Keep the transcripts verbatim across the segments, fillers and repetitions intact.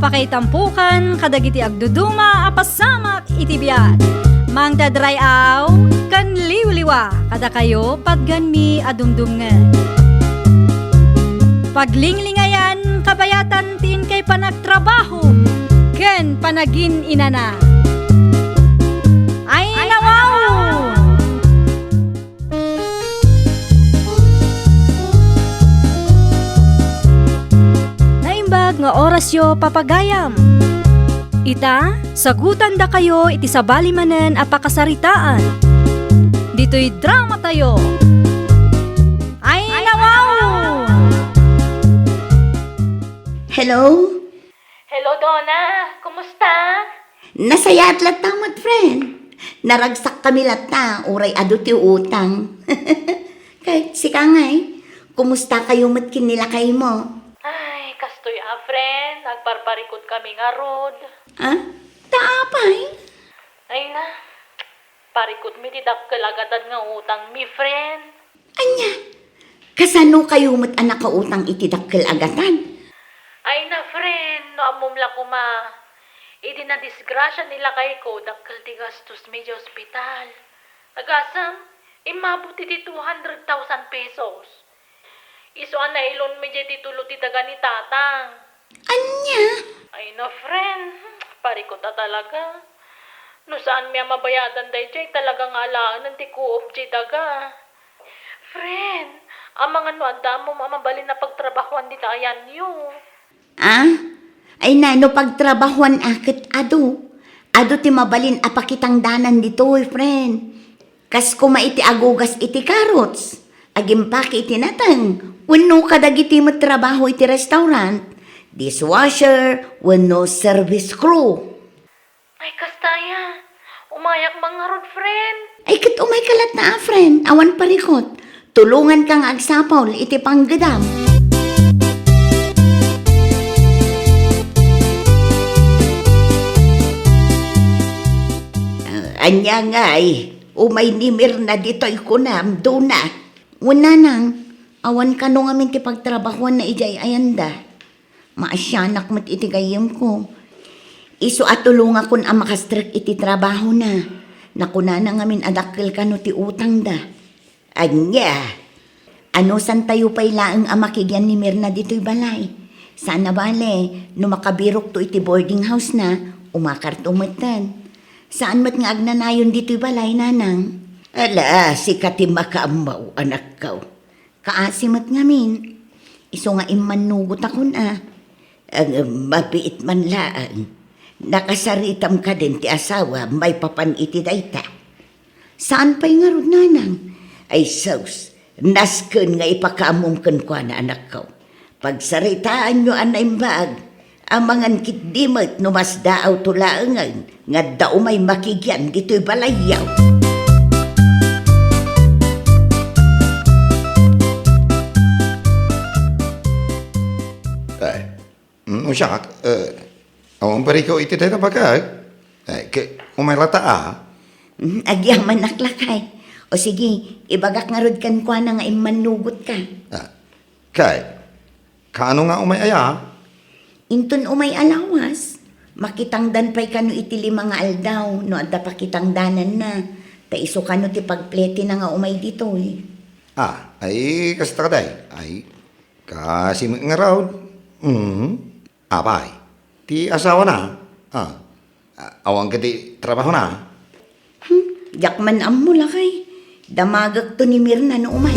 Pakaitampokan kadagiti agduduma a pasamak iti biag. Mangted ray-aw ken liwliwa kadakayo patganmi a dumdumngeg. Paglinglingayan kabayatan ti inkay panagtrabaho ken panagin-inana. Ay, nawaw! Naimbag nga orasyo, papagayam. Ita, sagutandakayo iti sabali manen a pakasaritaan. Ditoy dramatayo. Ay, nawaw! Hello? Hello, Donna. Kumusta? Nasayaat latta met, friend. Naragsakkami latta, uray adu ti utang. Ket sika ngay, kumusta kayo met ken ni lakaymo? Ay, kastoy a, friend. Agparparikut kami ngarud. Ah? Ta apay? Ay na, parikutmi ti dakkel a gatad nga utangmi, friend. Ania? Kasano kayo met a nakautang iti dakkel a gatad? Ay na, friend, no ammom la koma, idi nadisgrasia ni lakayko, dakkel ti gastos mi idiay ospital. Agasem, immabot iti two hundred thousand pesos. Isu a nailonmi diay titulo ti daga ni Tatang. Ania? Ay na, friend. Parikut a talaga. No saanmi a mabayadan daydiay, talaga nga alaenen ti kuop diay daga. Friend, amangan no adda ammom a mabalin a pagtrabahoan dita ayanyo. Ah? Ay na, no pagtrabahoan a ket adu. Adu ti mabalin a pakitangdanan ditoy, friend. Kas koma iti agugas iti carrots, agimpake iti nateng, wenno kadagiti met trabaho iti restaurant, dishwasher, wenno service crew. Ay, kasta aya. Umayak man ngarud, friend. Ay, ket umayka latta, a, friend. Awan parikut. Tulonganka nga agsapul iti panggedam. Ah, ania ngay? Umay ni Mirna ditoy kunam, Dona. Wen, nanang, awan kano ngamin ti pagtrabahoanna idiay ayanda. Maasianak met iti gayyemko. Isu a tulongakon a makastrek iti trabahona. Nakunana ngamin a dakkel kano ti utangda. Ania? Anusantayo pay laeng a makigian ni Mirna ditoy balay. Saan a bale, no makabirokto iti boarding house na, umakarto metten. Saan met nga agnanayon ditoy balay, nanang. Ala, sika ti makaammo, anakko. Kaasi met ngamin. Isu nga immannugotakon a. Ngem mabiit man laeng. Nakasaritam kadin ti asawa maipapan iti dayta. Saan pay ngarud, nanang? Ay sus, nasken nga ipakaammom kenkuana, anakko. Pagsaritaanyo a naimbag, amangan ketdi met no masdaawto laengen nga adda umay makigian ditoy balayyo. Ay, mm, siak, eh, awan parikut iti dayta bakag. Eh, ke, umay latta a. Mm, agyamanak lakay. O sige, ibagak ngarud kenkuana nga immannugotka. Ah, kay, kaano nga umay aya? Inton umay a lawas, makitangdan pay kano iti lima nga aldaw no adda pakitangdananna, ta isu kano ti pagpletina nga umay ditoy. Ah, ay, kasta kadi. Ay, kaasi met ngarud. Mm. Apay, ti asawana? Ah, a-, awan ketdi trabahona? Hmm, diak man ammo, lakay. Damagekto ni Mirna no umay.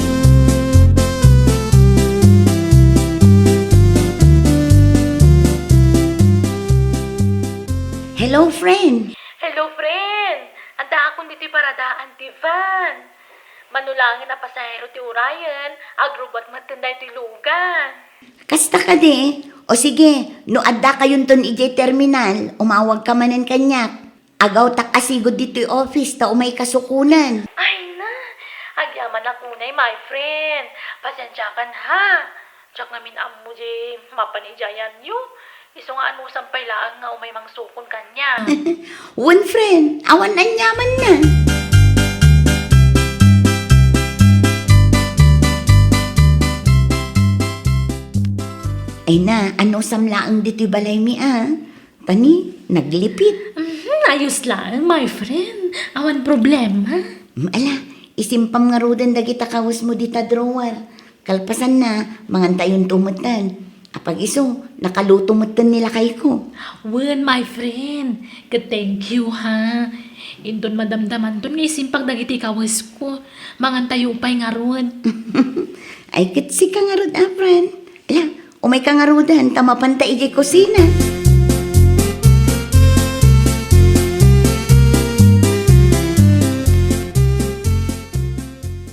Hello, friend. Hello, friend. Addaakon ditoy paradaan ti van. Mano laengen a pasahero ti urayen, agrubbuat metten daytoy lugan. Kasta kadi? O sige, no adda kayonton idiay terminal, umawagka manen kaniak. Agawtak a sigud ditoy office ta umayka sukonen. Ay na, agyamanak unay, my friend. Pasiensiakan ha. Diak ngamin ammo di mapan idiay ayanyo. Isu nga anusan pay laeng nga umay mangsukon kaniak. Wen, friend, awan aniamanna. Ay na, anusam laeng ditoy balaymi a? Tani, naglipit. Mhm, ayos laeng, my friend. Awan problema. Mm, ala, isimpam ngaruden dagita kawesmo dita drawer. Kalpasanna, mangantayonto metten. Apag-isu, nakaluto metten ni lakayko. Wen, my friend. Ket thank you, ha. Inton madamdamanton nga isimpag dagiti kawesko, mangantayo pay ngarud. Ay, ket sika ngarud a, friend. Ala, umayka ngaruden ta mapanta idiay kusina.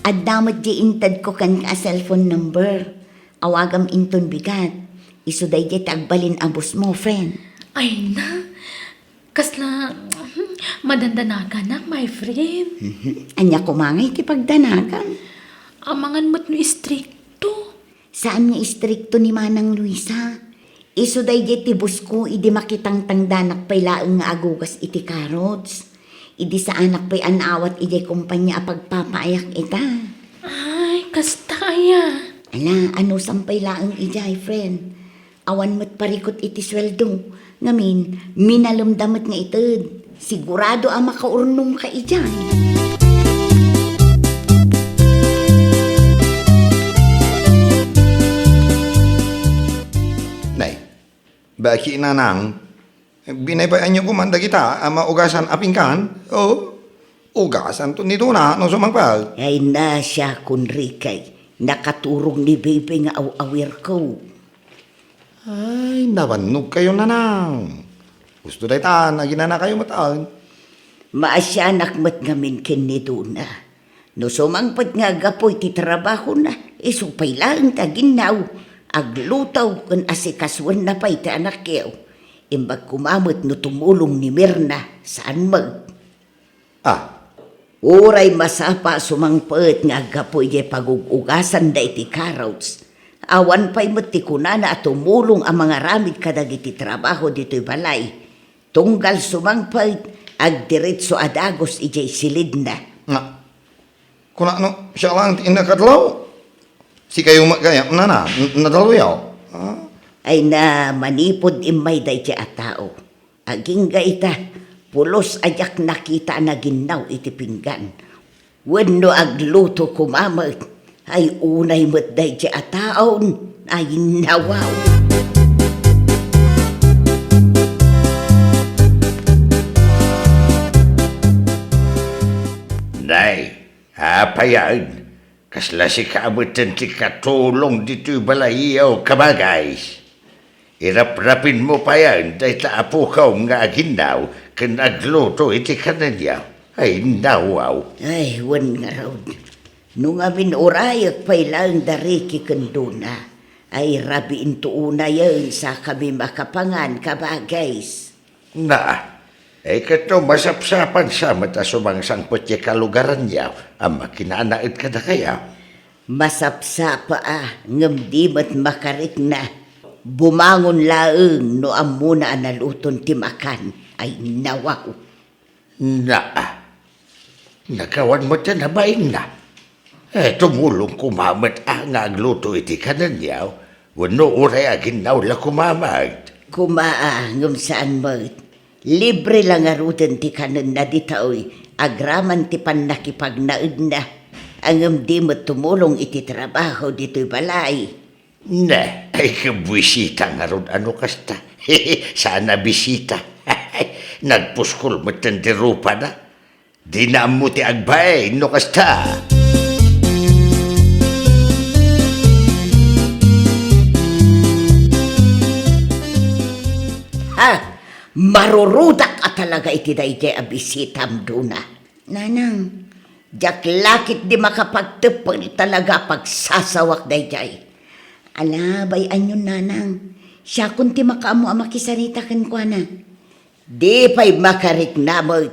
Adda met diay intedko kenka a cellphone number. Awagam inton bigat. Isu daydiay ti agbalin a bossmo, friend. Ay na, kasla, madandanaganak, my friend. Mhm. Ania koma ngay ti pagdanagam? Amangan met no istrikto. Saan nga istrikto ni Manang Luisa? Isu daydiay ti bossmo idi makitangtangdanak pay laeng nga agugas iti carrots. Idi saanak pay a naawat idiay kompania a pagpapaayak ita. Ay, kasta aya. Ala, anusam pay laeng idiay, friend. Awan met parikut iti sueldo. Ngamin, minalemda met nga ited. Sigurado a makaurnongka idiay. Nay, baki nanang, binaybayanyo koman dagita a maugasan a pinggan? O, ugasanto ni Dona no sumangpet. Ay na, siakon, Rikay. Nakaturong ni Bebe nga aw-awirko. Ay, nabannogkayo, nanang. Husto dayta, naginanakayo met, ay. Maasianak met ngamin ken ni Dona. No sumangpet nga aggapu iti trabahona, isu pay laeng ti aginnaw, agluto ken asikasoenna pay ti anakyo. Imbag koma met no tumulong ni Mirna, saan met. Ah. Uray masapa a sumangpet nga aggapu idiay pagug-ugasanda iti carrots, awan pay met ti kunana a tumulong a mangaramid kadagiti trabaho ditoy balay. Tunggal sumangpet, agdiretso a dagus idiay silidna. Nga, kunano, siak laeng ti innak adlaw? Sikayo met gayam, nana, n-, nadaluyyo? Ah? Ay na, manipud immay daydiay a tao. Agingga ita, pulos a diak nakita a naginnaw iti pinggan. Wenno agluto koma met, ay unay met daydiay a taon, ay nawaw. Nay, apayan, kasla sika a metten ti katulong ditoy balayyo, kabagay. Iraprapinmo payen dayta a pukom nga aginnaw ken agluto iti kanenyo. Ay, nawaw. Ay, wen ngarud. No ngamin urayek pay laeng da Ricky ken Dona, ay rabiinto unayen sakami makapangan, kabagays. Na, ay ket no masapsapan sa met a sumangsangpet ti kalugaranyo a makinanaed kadakayo. Masapsapa a, ngem di met makarikna. Bumangon laeng no ammona a naluton ti makan. Ay, nawaw. Na, nakawan met a nabainna. Eh, tumulong koma met a nga agluto iti kanenyo, wenno uray aginnaw la koma met. Koma a, ngem saan met. Libre la ngaruden ti kanenna ditoy, agraman ti pannakipagnaedna. Ngem di met tumulong iti trabaho ditoy balay. Ne, ay kabisita ngarud a no kasta. Saan a bisita. Nagpuskol metten ti rupana. Dina ammo ti agbain no kasta. Ha! Marurudak a talaga iti daydiay a bisitam, Dona. Nanang, diak la ketdi makapagteppel talaga a pagsasawak daydiay. Ala, bay-anyon, Nanang. Siakon ti makaammo a makisarita kenkuana. Di pay makarikna met.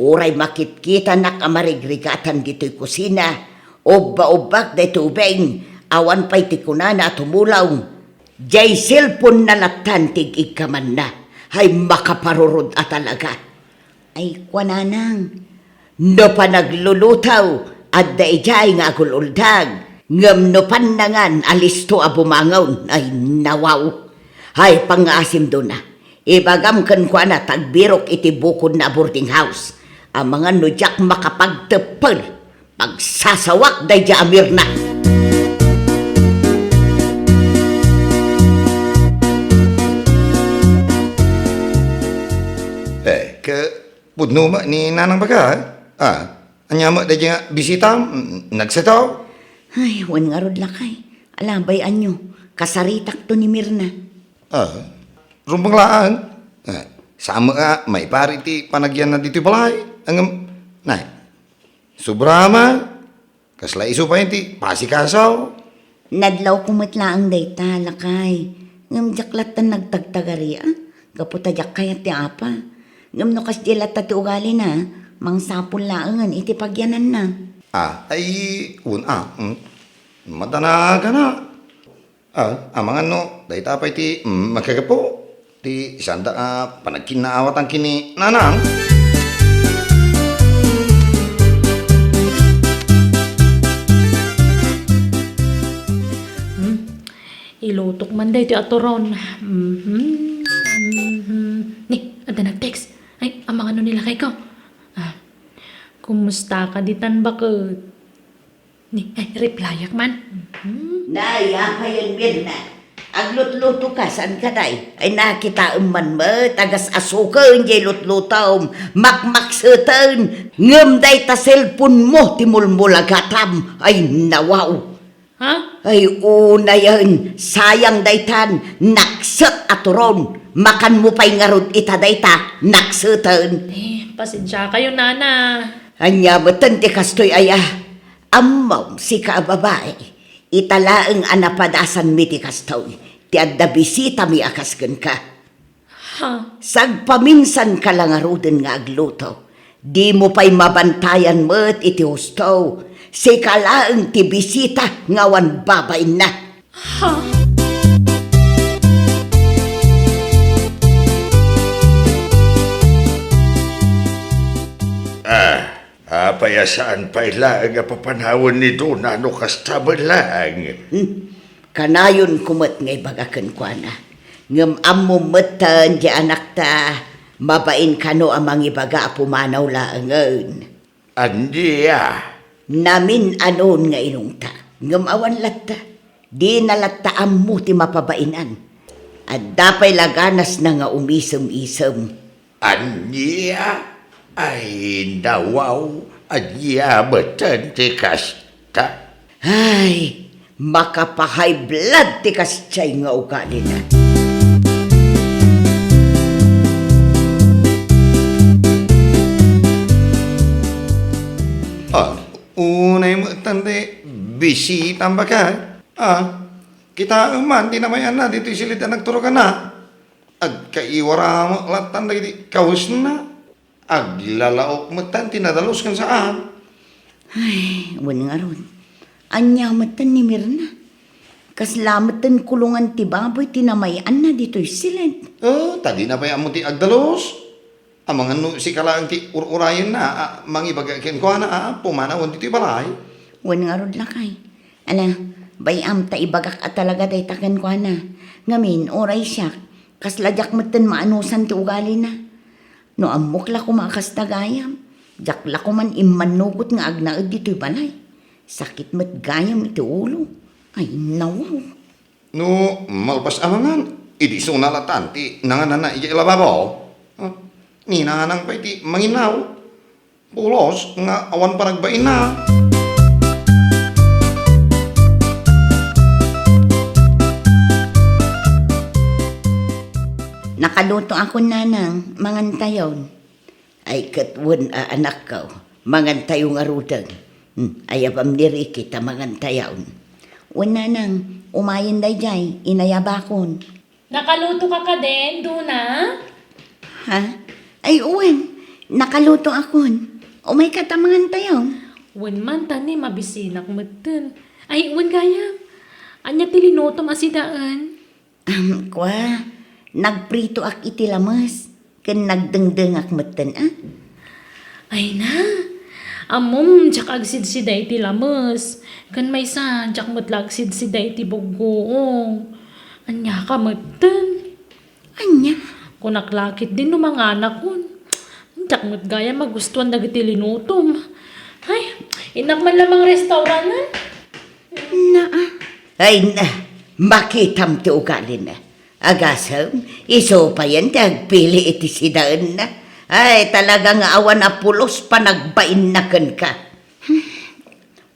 Uray makitkitanak a marigrigatan ditoy kusina, ubba-ubbak daytoy ubing, awan pay ti kunana a tumulong. Diay cellphone-na lattan ti ig-iggamanna. Hay, makaparurod a talaga. Ay, kua, Nanang. No panagluluto, adda idiay nga agul-uldag. Ngem no pannangan a listo a bumangon, ay nawaw. Ay, pangngaasim, Dona. Ibagam kenkuana ta agbirok iti bukodna a boarding house. Amangan no diak makapagteppel, pagsasawak daydiay a Mirna. Eh, ke, pudno met ni Nanang Baga, eh? Ah, ania met daydiay nga bisita? Mm, nagsataw? Ay, wen ngarud, lakay. Ala, bay-anyo, kasaritakto ni Mirna. Ah, rumbeng laeng. Ah, sa met a maipari ti panagyanna ditoy balay. Ngem, nay, sobra man. Kasla isu pay ti pasikaso. Nadlawko met laeng dayta, lakay. Ngem diak latta nagtagtagari, a? Gapu ta diak kayat ti apa. Ngem no kasdiay latta ti ugalina, mangsapul laengen iti pagyananna. Ah, ay, un, ah, mm. Madanagana. Ah, amangan no, dayta pay ti, mm, makagapu ti sanda a panagkinnaawatan ken ni Nanang. Hmm. Ilutok man daytoy a turon. Mhm. Mhm. Ni, adda nag-text. Ay, amangan no ni lakayko. Ah, kumusta ka ditan, baket? Ni, ay, replyak man. Mhm. Nay, apayen, Mirna? Aglutluto ka, saan ka, day? Ay, nakitaem man met, agas-asuken diay lutlutom, makmakseten, ngem dayta cellphone mo ti mulmulagatam. Ay, nawaw. Ha? Ay, unayen, sayang daytan, nakset a turon. Makanmo pay ngarud ita dayta, nakseten. Eh, pasensiakayo, nana. Ania metten ti kastoy aya? Ammom, sika a babai, ita laeng a napadasanmi ti kastoy, ti adda bisitami a kas kenka. Ha? Sagpaminsanka la ngaruden nga agluto, dimo pay mabantayan met iti husto, sika laeng ti bisita nga awan babainna. Ha? Ah, apay a saan pay laeng a papanawen ni Dona no kasta met laeng? Hmm. Kanayonko met nga ibaga kenkuana. Ngem ammom metten, diay anakta, mabain kano a mangibaga a pumanaw laengen. Ania? Namin-anon nga inungta, ngem awan latta. Dina latta ammo ti mapabainan. Adda pay la ganasna nga umisem-isem. Ania? Ay, nawaw, ania metten ti kasta? Ay, makapahay blood ti kasta nga ugalina. Ah, unay metten ti bisitam, baket. Ah, kitaem man ti namay-anna ditoy siled a nagturoganna. Agkaiwara met lattan dagiti kawesna. Aglalaok metten ti nadalus ken saan. Ay, wen ngarud. Ania metten ni Mirna? Kasla metten kulongan ti baboy ti namay-anna ditoy siled. Oh, ta dina pay ammo ti agdalus. Amangan no sika laeng ti ur-urayenna a mangibaga kenkuana a pumanawen ditoy balay. Wen ngarud, lakay. Ala, bay-am ta ibagak a talaga dayta kenkuana. Ngamin, uray siak, kasla diak metten maanusan ti ugalina. No ammok la koma a kasta gayam, diak la koman immannugot nga agnaed ditoy balay. Sakit met gayam iti ulo. Ay, nawaw. No malpas amangan, idi isuna lattan ti nangananna idiay lababo. Ah, ni Nanang pay ti manginnaw. Pulos nga awan panagbainna. Nakalutoakon, Nanang, mangantayon. Ay, ket wen a, anakko, mangantayo ngaruden. Hmm, ayabam ni Ricky ta mangantayon. Wen, Nanang, umayen daydiay, inayabakon. Nakaluto ka kadin, Dona? Ha? Ay, wen, nakalutoakon. Umayka ta mangantayon. Wen man, ta ni mabisinak metten. Ay, wen gayam. Ania ti linutom a sidaen? Am, kua, nagpritoak iti lames, ken nagdengdengak metten, a? Ay na, Ammom, diak agsidsida iti lames. Ken maysa, diak met la agsidsida iti buggoong. Ania ka metten? Ania? Kunak la ketdi no manganakon. Diak met gayam magustuan dagiti linutom. Ay, innak man la mangrestaurant. Naa. Ay, na, makitam ti ugalina. Agasem, isu payen ti agpili iti sidaenna. Ay, talaga nga awan a pulos panagbainna kenka.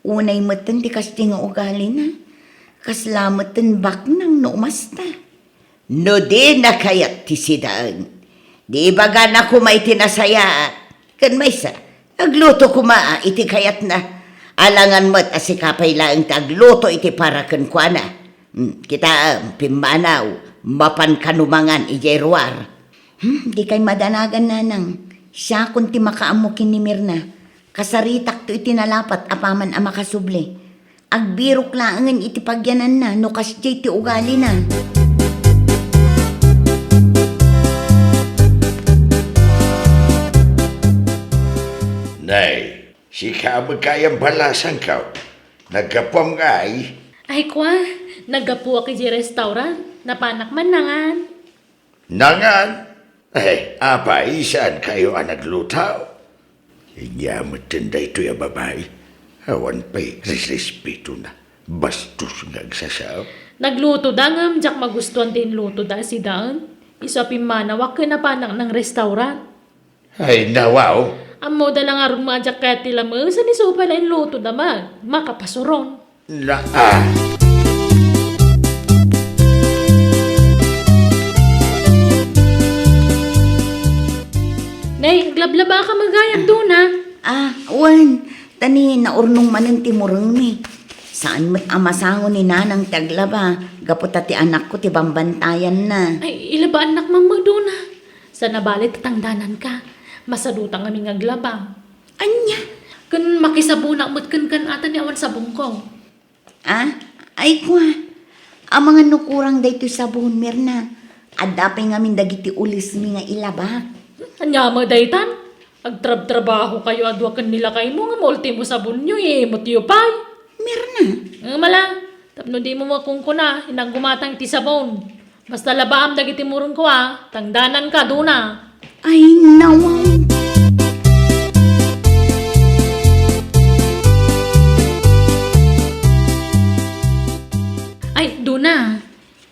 Unay metten ti kasdi nga ugalina. Kasla metten baknang no umasta. No dina kayat ti sidaen, di ibagana koma iti nasayaat. Ken maysa, agluto koma iti kayatna. Alangan met a sika pay laeng ti agluto iti para kenkuana. Hmm, kitaem, pimmanaw, mapanka no mangan idiay ruar. Hmm, dikay madanagan, nanang. Siakon ti makaammo ken ni Mirna. Kasaritakto iti nalapat apaman a makasubli. Agbirok laengen iti pagyananna no kasdiay ti ugalina. Nay, sika met gayam balasangko. Naggapuam ngay? Ay, kua, naggapuak iti restaurant. Napanak man nangan. Nangan? Eh, apay, saankayo a nagluto? Ania metten daytoy a babai? Awan pay resrespetona. Bastos nga agsasao. Naglutoda ngem diak magustuan ti inlutoda a sidaen. Isu a pimmanawak ken napanak nang restaurant. Ay, nawaw. Ammoda la ngarud nga diak kayat ti lames, isu pay la inlutoda met. Makapasuron. Na, ah. Nay, aglablabaka met gayam, Dona. Ah, wen. Ta ni naurnong manen ti murengmi. Saan met a masango ni nanang ti aglaba, gapu ta ti anakko ti bambantayanna. Ay, ilabaannak man met, Dona. Saan a bale ta tangdananka. Masaduta ngamin nga aglaba. Ania? Ken makisabonak met kenka ta ni awan sabongko. Ah, ay kua. Amangan no kurang daytoy sabon, Mirna. Adda pay ngamin dagiti ulesmi nga ilabak. Ania met daytan? Agtrabtrabahokayo a dua ken ni lakaymo ngem ultimo sabonyo, imutyo pay. Mirna. Ngem ala, tapno dimo makunkuna, innak gumatang iti sabon. Basta labaam dagiti murengko a, tangdananka, Dona. Ay, nawaw. Ay, Dona,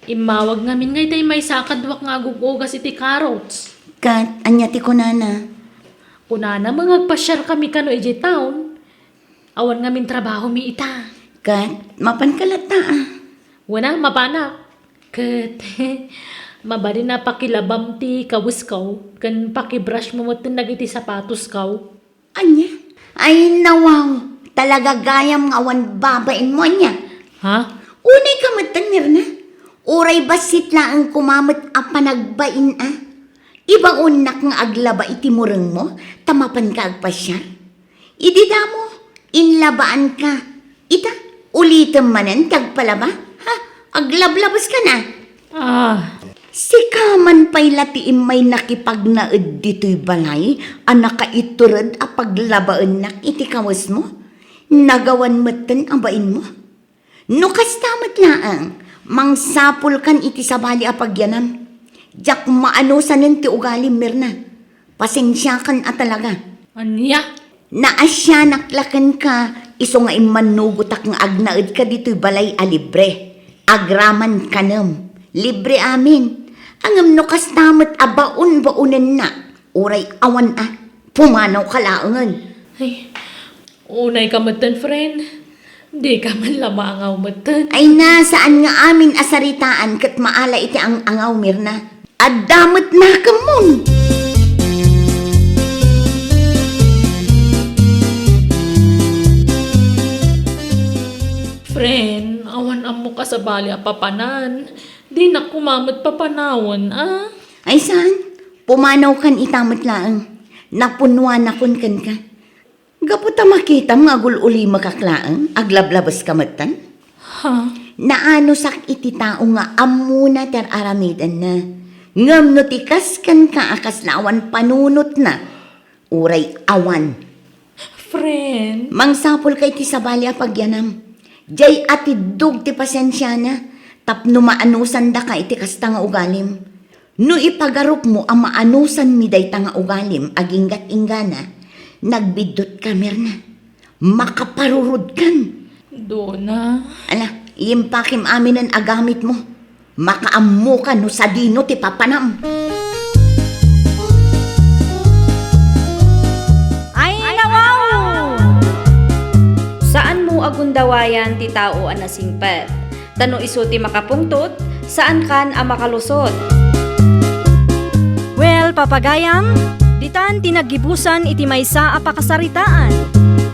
immawag ngamin nga itay maysa a kaduak nga agug-ugas iti carrots. Ket ania ti kunana? Kunana, mangagpasiarkami kano idiay town. Awan ngamin trabahomi ita. Ket mapanka latta a? Wen a, mapanak. Ket mabalin a pakilabam ti kawesko, ken pakibrushmo metten dagiti sapatosko. Ania? Ay, nawaw. Talaga gayam nga awan babainmo, ania? Ha? Unayka metten, Mirna. Uray bassit laeng koma met a panagbain a. Ibaonnak nga aglaba iti murengmo, ta mapanka agpasiar. Idi damo, inlabaanka. Ita, ulitem manen ti agpalaba? Ha? Aglablabeskana? Ah. Sika man pay la ti immay nakipagnaed ditoy balay a nakaitured a paglabaennak iti kawesmo? Nagawan metten a bainmo? No kasta met laeng, mangsapulkan iti sabali a pagyanam. Diak maanusanen ti ugalim, Mirna. Pasensiakan a talaga. Ania? Naasianak la kenka, isu nga immannugotak nga agnaedka ditoy balay a libre. Agraman kanem. Libre amin. Ngem no kasta met a baon-baonenna, uray awan a, pumanawka laengen. Ay, unayka metten, friend. Dika man la maangaw metten. Ay na, saan nga amin a saritaan ket maala iti ang-angaw, Mirna. Adda met nakemmon. Friend, awan ammok a sabali a papanan. Dinak koma met papanawen, a? Ay saan? Pumanawkan ita met laeng. Napunnuanakon kenka. Gapu ta makitam nga agul-ulimek laeng, aglablabeska metten? Ha? Naanusak iti tao nga ammona ti ar-aramidenna. Ngem no ti kas kenka a kasla awan panunotna, uray awan. Friend. Mangsapulka iti sabali a pagyanam. Diay atiddog ti pasiensiana tapno maanusandaka iti kasta nga ugalim. No ipagarupmo a maanusanmi dayta nga ugalim aginggat-inggana, nagbiddutka, Mirna. Makaparurodkan. Dona. Ala, impakem aminen a gamitmo. Makaammoka no sadino ti papanam. Ay, nawaw! Saanmo a gundawayan ti tao a nasingpet. Ta no isu ti makapungtot, saankan a makalusot. Well, papagayam, ditan ti naggibusan iti maysa a pakasaritaan.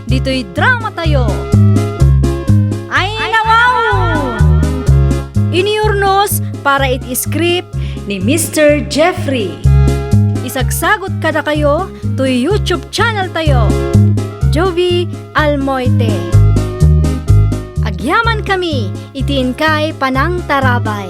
Ditoy drama tayo. Ay, nawaw! Inurnos para iti script ni Mister Jeffrey. Isagsagot kadakayo toy YouTube channel tayo, Jovi Almoite. Agyaman kami iti inkay panangtarabay.